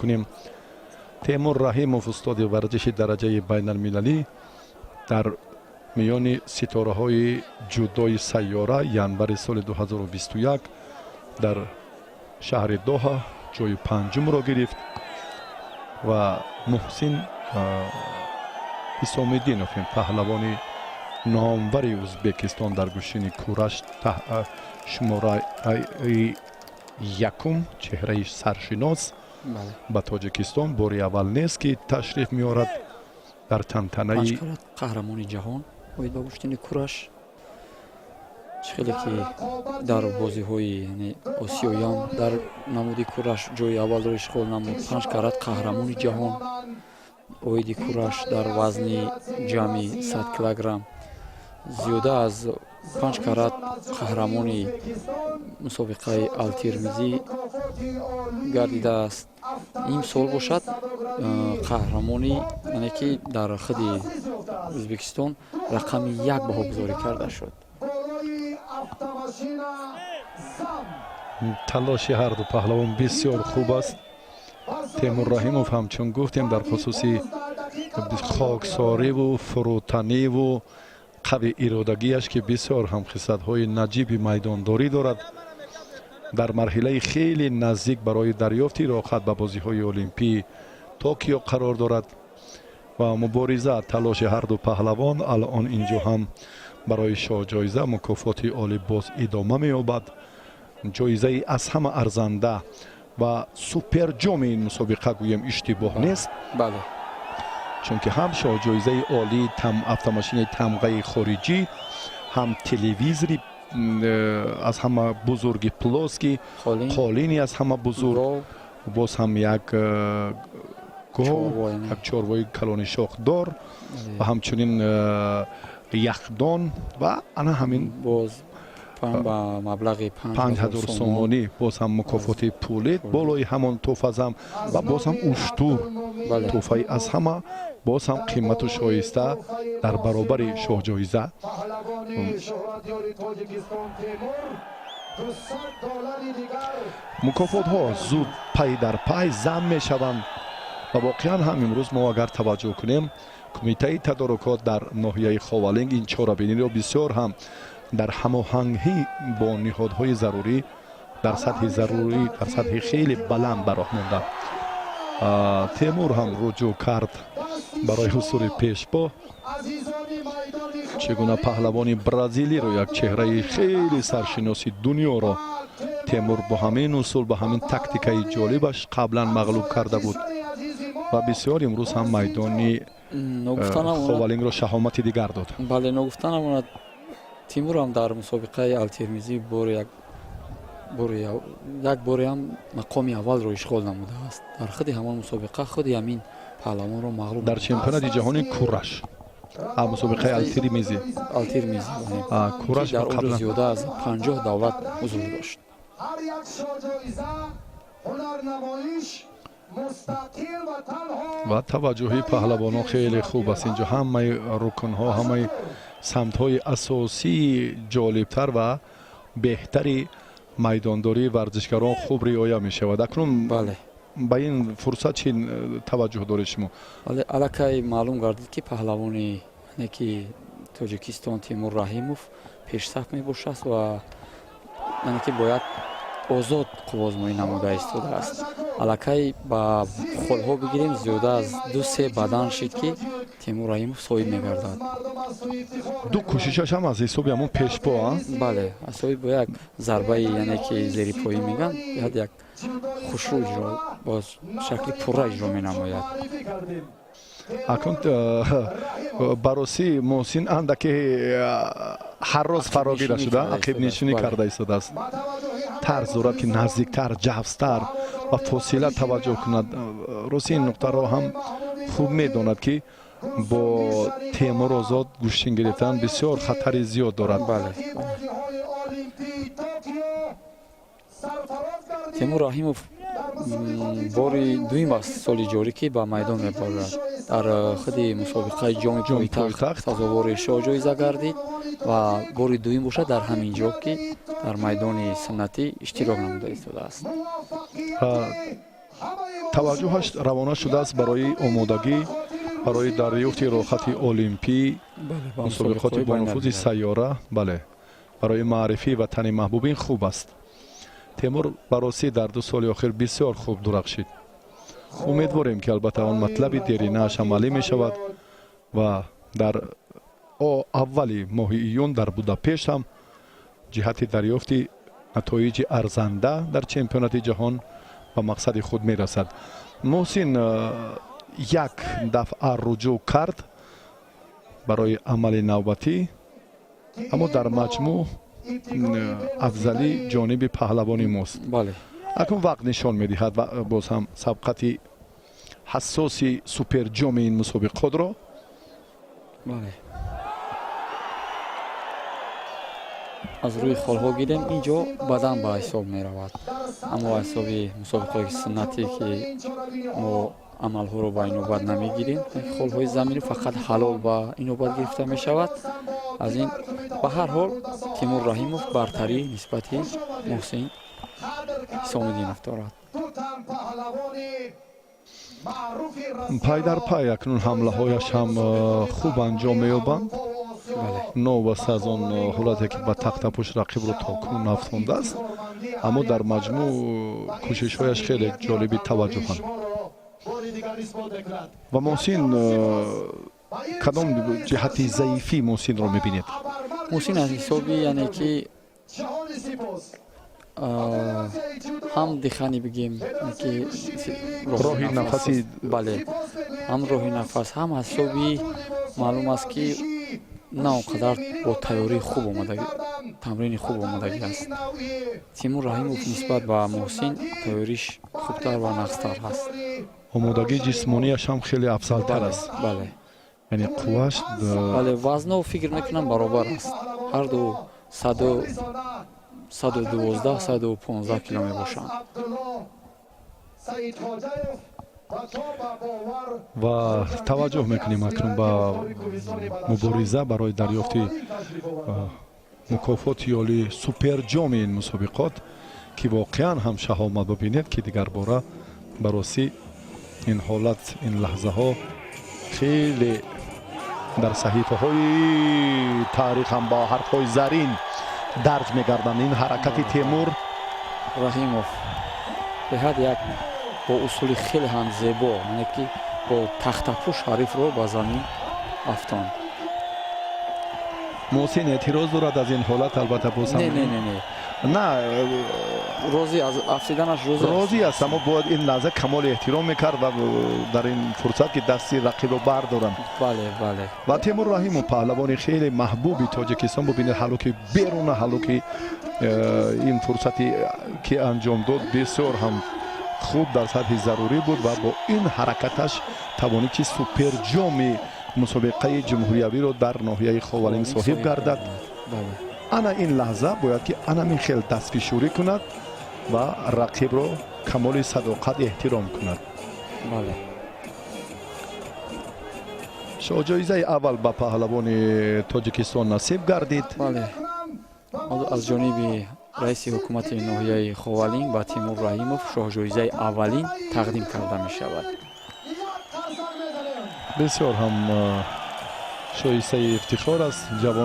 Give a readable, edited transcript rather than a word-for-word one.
Кунем. Темур Раҳимов, устоди варзиши дараҷаи байналмилалӣ, дар миёни ситораҳои ҷудои сайёра январи соли 2021 дар шаҳри Доҳа ҷои панҷумро гирифт ва Муҳсин Ҳисомиддинов, ин паҳлавони номвари Ӯзбекистон, дар гӯштини кураш шумораи якум, чеҳраи саршинос, ба Тоҷикистон бори аввал нест, ки ташриф меорад дар тантанаи Қаҳрамони ҷаҳон оид ба гӯштини кураш, чӣ хеле ки дар бозиҳои осиёиам дар намуди кураш ҷои аввалро ишғол намуд, панҷ карат қаҳрамони ҷаҳон оиди кураш дар вазни ҷамъи 100 килограмм, зиёда аз панҷ карат қаҳрамони мусобиқаи Алтирмизӣ гардидааст. Имсол бошад, қаҳрамони, яъне ки дар худи Ӯзбекистон рақами як баҳогузорӣ карда шуд. Талоши ҳарду паҳлавон бисёр хуб аст. Темур Раҳимов ҳам, чун гуфтем, дар хусуси хоксориву фурӯтаниву қави иродагиаш, ки бисёр ҳам хислатҳои наҷиби майдондорӣ дорад, дар марҳилаи хеле наздик барои дарёфти роҳхат ба бозиҳои олимпии Токио қарор дорад ва мубориза, талоши ҳарду паҳлавон алон инҷо ҳам барои шоҳҷоиза, мукофоти олӣ боз идома меёбад. Ҷоизаи аз ҳама арзанда ва суперҷоми ин мусобиқа гӯем, иштибоҳ нест, чунки ҳам шоҳҷоизаи олии автомошинаи тамғаи хориҷӣ, ҳам телевизори аз ҳама бузурги плоский, қолини аз ҳама бузург, боз ҳам як гов, як чорвои калони шохдор ва ҳамчунин яхдон ва ана ҳамин. Боз ба маблағи 5000 сомонӣ, боз ҳам мукофоти пулӣ болои ҳамон тӯҳфазам ва боз ҳам уштур, тӯҳфаи аз ҳама боз ҳам қимату шоиста дар баробари шоҳҷоиза. Мукофотҳо зуд пай дар пай зам мешаванд ва воқеан ҳам имрӯз мо агар таваҷҷӯҳ кунем, кумитаи тадорукот дар ноҳияи Ховалинг ин чорабиниро бисёр ҳам дар ҳамоҳангӣ бо ниҳодҳои зарурӣ, дар сатҳи зарурӣ, дар сатҳи хеле баланд ба роҳ монданд. Темур ҳам руҷӯъ кард барои ҳусули пешпо. Чӣ гуна паҳлавони бразилиро, як чеҳраи хеле саршиноси дунёро, Темур бо ҳамин усул, ба ҳамин тактикаи ҷолибаш қаблан мағлуб карда буд ва бисёр имрӯз ҳам майдони Ховалингро шаҳомати дигар дод. Бале, ногуфта намонад, Тимурам дар мусобиқаи Алтирмизӣ бори як бореам мақоми аввалро ишғол намудааст. Дар худи ҳамон мусобиқа худи ҳамин паҳлавонро мағлуб. Дар чемпионати ҷаҳони кураш, мусобиқаи Алтирмизӣ. Алтирмизӣ. Кураш. Дар он ҷо зиёда аз 50 давлат ҳузур дошт. Ҳар як шоҳҷоиза ҳунарнамоиш мустақил ва танҳо Ва таваҷҷӯҳи паҳлавонон хеле хуб аст. Инҷо ҳамаи рукнҳо, ҳамаи самтҳои асосии ҷолибтар ва беҳтари майдондории варзишгарон хуб риоя мешавад акнун. Ба ин фурсат чӣ таваҷҷӯҳ доред шумо? Вале аллакай маълум гардид, ки паҳлавони ки Тоҷикистон Тимур Раҳимов пешсаф мебошад ва яъне ки бояд озод қувваозмоӣ намуда истодааст. Аллакай ба холҳо бигирем, зиёда аз ду се бадан шид, ки Тимур Раҳимов соҳиб мегардад. Ду кӯшишаш ҳам аз ҳисоби ҳамон пешпо. Бале, аз ҳисоби бо як зарбаи, яъне ки зерипоӣ мегӯянд, яд як хушрӯ иҷро, бо шакли пурра иҷро менамояд. Акнун баросӣ Муҳсин андаке ҳаррӯз фарогира шуда, ақибнишинӣ карда истодааст. Тарз дорад, ки наздиктар, ҷафстар ва фосила таваҷҷӯҳ кунад. Рости, ин нуқтаро ҳам хуб медонад, ки бо Темур озод гӯштин гирифтан бисёр хатари зиёд дорад. Бале, Темур Раҳимов бори дуюм аст соли ҷорӣ, ки ба майдон мебарад. Дар худи мусобиқаи Ҷоми пойтахт сазовори шоҳҷоиза гардид ва бори дуюм бошад дар ҳамин ҷо, ки дар майдони санъатӣ иштирок намуда истодааст. Таваҷҷӯҳаш равона шудааст барои омодагӣ барои дарёфти роҳхати олимпӣ, мусобиқоти бонуфузи сайёра. Бале, барои маърифии ватани маҳбуб ин хуб аст. Темур баросӣ дар 2 соли охир бисёр хуб дурахшид. Умедворем, ки албатта он матлаби деринааш амалӣ мешавад ва дар аввали моҳи июн дар Будапешт ҳам ҷиҳати дарёфти натоиҷи арзанда дар чемпионати ҷаҳон ба мақсади худ мерасад. Муҳсин як дафъа руҷӯъ кард барои амали навбатӣ, аммо дар маҷмӯъ афзалӣ ҷониби паҳлавони мост. Акнун вақт нишон медиҳад ва боз ҳам сабқати ҳассоси суперҷоми ин мусобиқотро. Бале, аз рӯи холҳо гирем, ин ҷо бадан ба ҳисоб меравад, аммо ҳисоби мусобиқаҳои суннатӣ, ки мо амалҳоро ба инобат намегирем, холҳои заминӣ фақат ҳалол ба инобат гирифта мешавад. Аз ин ба ҳар ҳол Тимур Раҳимов бартарӣ нисбати Муҳсин Ҳисомиддинов дорад. Пай дар пай акнун ҳамлаҳояш ҳам хуб анҷом меёбанд, новобаста аз он ҳолате, ки ба тахтапӯш рақибро то кунун афтондааст, аммо дар маҷмӯъ кӯшишҳояш хеле ҷолиби таваҷҷӯҳанд. Ва Муҳсин, кадом ҷиҳати заифии Муҳсинро мебинед? Муҳсин аз ҳисоби, яъне ки ҳам дыхание бигем, ки роҳи нафаси. Бале, ҳам роҳи нафас, ҳам аз ҳисоби маълум аст, ки на он қадар бо тайёрии хуб омадагӣ, тамрини хуб омадагӣ аст. Тимур Раҳимов нисбат ба Муҳсин тайёриш хубтар ва нағзтар ҳаст. Омодагии ҷисмонияш ҳам хеле афзалтар аст. Бале. Яъне қувваш. Бале, вазно фикр мекунам баробар аст, ҳарду 112, 115 кило мебошанд. Ва таваҷҷӯҳ мекунем акнун ба мубориза барои дарёфти мукофоти олии суперҷоми ин мусобиқот, ки воқеан ҳам шаҳомат. Бибинед, ки дигарбора баросӣ ин ҳолат, ин лаҳзаҳо хеле дар саҳифаҳои таърих ҳам бо ҳарфҳои зарин дарҷ мегарданд. Ин ҳаракати Темур Раҳимов беҳад як бо усули хеле ҳам зебо, яъне ки бо тахтапӯш ҳарифро ба замин афтонд. Муҳсин эътироз дорад аз ин ҳолат, албатта, боз. Не, не, не, не. На. Розӣ аз афтиданаш розӣ. Розӣ аст, аммо бояд ин лаҳза камоли эҳтиром мекард ва дар ин фурсат, ки дасти рақибро бардорам. бале бале Ва Темур Раҳимов, паҳлавони хеле маҳбуби Тоҷикистон, бубинед, ҳалуки беруна, ҳалуки ин фурсати ки анҷом дод, бисёр ҳам хуб дар сатҳи зарурӣ буд ва бо ин ҳаракаташ тавонид, ки суперҷоми мусобиқаи ҷумҳуриявиро дар ноҳияи Ховалинг соҳиб гардад. Ана ин лаҳза бояд, ки анамин хел дастфишурӣ кунад ва рақибро камоли садоқат эҳтиром кунад. Шоҳҷоизаи аввал ба паҳлавони Тоҷикистон насиб гардид. Бале, аз ҷониби раиси ҳукумати ноҳияи Ховалинг ба Тимур Раҳимов шоҳҷоизаи аввалин тақдим карда мешавад. Бисёр ҳам шоистаи ифтихор аст ҷавон.